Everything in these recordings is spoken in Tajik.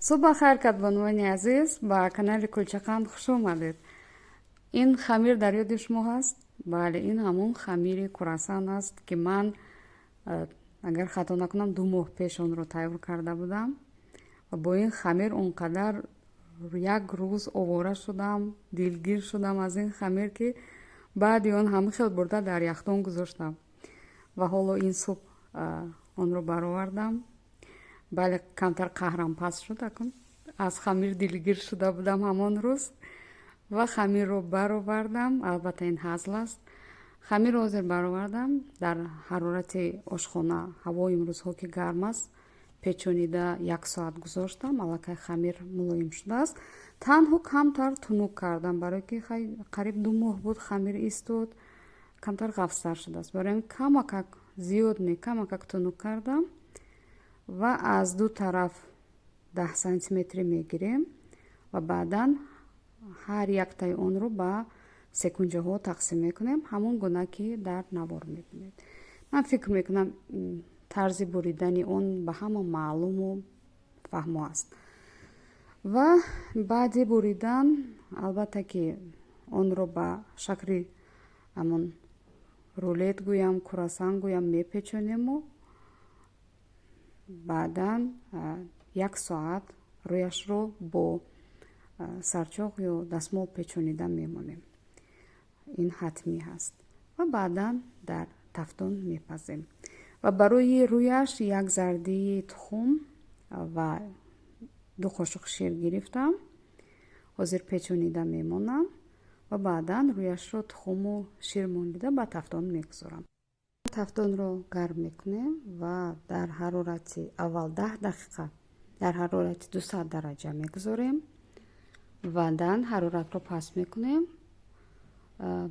Субҳ бахайр, кадбонувони азиз, ба канали Кулчақанд хуш омадед. Ин хамир дар ёди шумо ҳаст? Бале, ин ҳамон хамири курасан аст, ки ман, агар хато накунам, 2 моҳ пеш онро тайёр карда будам ва бо ин хамир он қадар як рӯз овора шудам, дилгир шудам аз ин хамир, ки баъди он ҳама хел бурда дар яхдон гузоштам ва ҳоло ин субҳ онро баровардам. Бале, камтар қаҳрам паст шуд, акун аз хамир дилгир шуда будам ҳамон рӯз ва хамирро баровардам. Албатта, ин ҳазл аст. Хамирро ҳозир баровардам, дар ҳарорати ошхона, ҳаво имрӯзҳо ки гарм аст, печонида як соат гузоштам. Аллакай хамир мулоим шудааст, танҳо камтар тунук кардам, барое ки қариб 2 моҳ буд хамир истод, камтар ғафзтар шудааст. Барои ҳамин камакак, зиёд не, камакак тунук кардам ва аз ду тараф 10 сантиметрӣ мегирем ва баъдан ҳар яктаи онро ба секунҷаҳо тақсим мекунем, ҳамон гуна ки дар навор мебинед. Ман фикр мекунам, тарзи буридани он ба ҳама маълуму фаҳмо аст. Ва баъди буридан, албатта, ки онро ба шакли ҳамон рулет гӯям, курасан гӯям, мепечонему баъдан як соат рӯяшро бо сарчоқ ё дастмол печонида мемонем. Ин ҳатмӣ ҳаст. Ва баъдан дар тафтон мепазем. Ва барои рӯяш як зардии тухм ва 2 қошуқ шир гирифтам. Ҳозир печонида мемонам ва баъдан рӯяшро тухму шир молида ба тафтон мегузорам. Тафтонро гарм мекунем ва дар ҳарорати аввал 10 дақиқа дар ҳарорати 200 дараҷа мегузорем. Баъдан ҳароратро паст мекунем.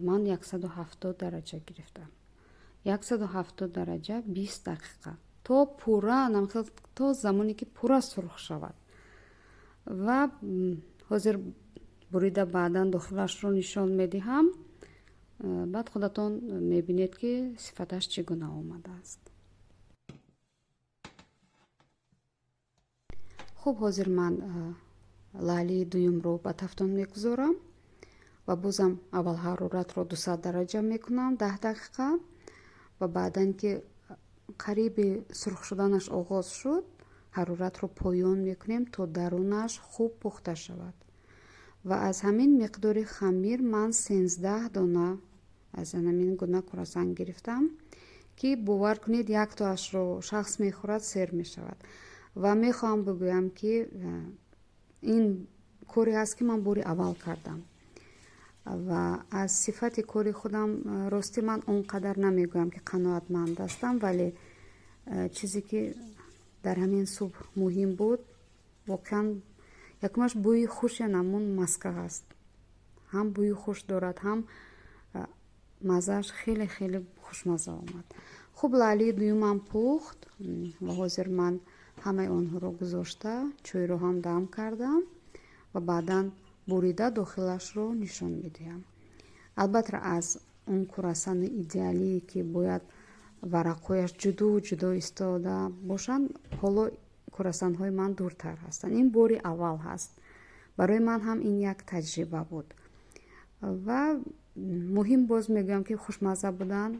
Ман 170 дараҷа гирифтам, 170 дараҷа, 20 дақиқа, то пурра, то замоне ки пурра сурх шавад. Ва ҳозир бурида баъдан дохилашро нишон медиҳам, баъд худатон мебинед, ки сифаташ чӣ гуна омадааст. Хуб, ҳозир ман лаълии дуюмро ба тафтон мегузорам ва бозам аввал ҳароратро 200 дараҷа мекунам, 10 дақиқа, ва баъдан ки қариби сурх шуданаш оғоз шуд, ҳароратро поён мекунем, то дарунаш хуб пухта шавад. Ва аз ҳамин миқдори хамир ман 13 дона аз ҳамин гуна курасан гирифтам, ки бовар кунед, яктоашро шахс мехӯрад, сер мешавад. Ва мехоҳам бигӯям, ки ин коре ҳаст, ки ман бори аввал кардам ва аз сифати кори худам, ростӣ, ман он қадар намегӯям, ки қаноатманд ҳастам, вале чизе ки дар ҳамин субҳ муҳим буд, воқеан якумаш бӯи хуши ҳамун маска ҳаст, ҳам бӯи хуш дорад, ҳам маззааш хеле хеле хушмазза омад. Хуб, лаълии дуюмам пухт ва ҳозир ман ҳамаи онҳоро гузошта, чойро ҳам дам кардам ва баъдан бурида дохилашро нишон медиҳам. Албатта, аз он курасани идеалие, ки бояд варақҳояш ҷудо ҷудо истода бошанд, ҳоло курасанҳои ман дуртар ҳастанд. Ин бори аввал ҳаст, барои ман ҳам ин як таҷриба буд. Ва муҳим, боз мегӯям, ки хушмазза будан.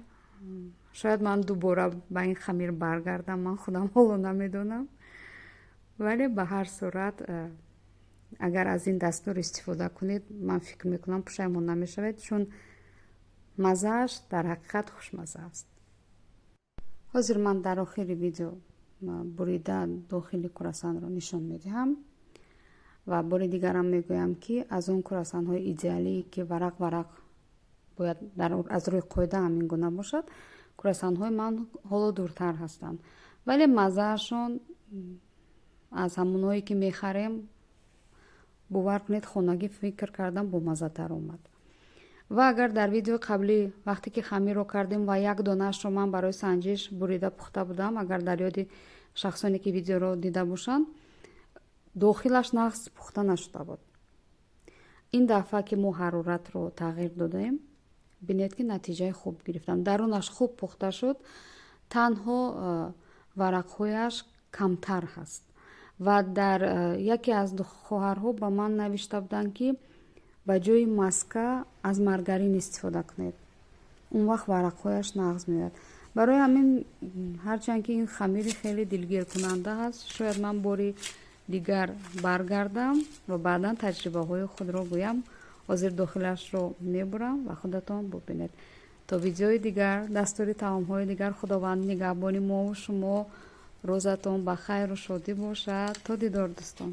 Шояд ман дубора ба ин хамир баргардам, ман худам ҳоло намедонам, вале ба ҳар сурат, агар аз ин дастур истифода кунед, ман фикр мекунам, пушаймон намешавед, чун маззааш дар ҳақиқат хушмазза аст. Ҳозир ман дар охири видео бурида дохили курасанро нишон медиҳам ва бори дигарам мегӯям, ки аз он курасанҳои идеалие, ки варақ варақ бояд аз рӯи қоида ҳамин гуна бошад, курасанҳои ман ҳоло дуртар ҳастанд, вале маззаашон аз ҳамонҳое ки мехарем, бовар кунед, хонагӣ фикр кардам, бомаззатар омад. Ва агар дар видеои қаблӣ, вақте ки хамирро кардем ва як донаашро ман барои санҷиш бурида пухта будам, агар дар ёди шахсоне ки видеоро дида бошанд, дохилаш нағз пухта нашуда буд, ин дафъа ки мо ҳароратро тағйир додаем, бинед, ки натиҷаи хуб гирифтам. Дарунаш хуб пухта шуд, танҳо варақҳояш камтар ҳаст. Ва дар яке аз хоҳарҳо ба ман навишта буданд, ки ба ҷои маска аз маргарин истифода кунед, он вақт варақҳояш нағз меояд. Барои ҳамин, ҳарчанд ки ин хамири хеле дилгиркунанда ҳаст, шояд ман бори дигар баргардам ва баъдан таҷрибаҳои худро гӯям. Ҳозир дохилашро мебурам ва худатон бубинед. То видеои дигар, дастури таомҳои дигар, Худованд нигаҳбони мову шумо. Рӯзатон ба хайру шодӣ бошад. То дидор, дӯстон.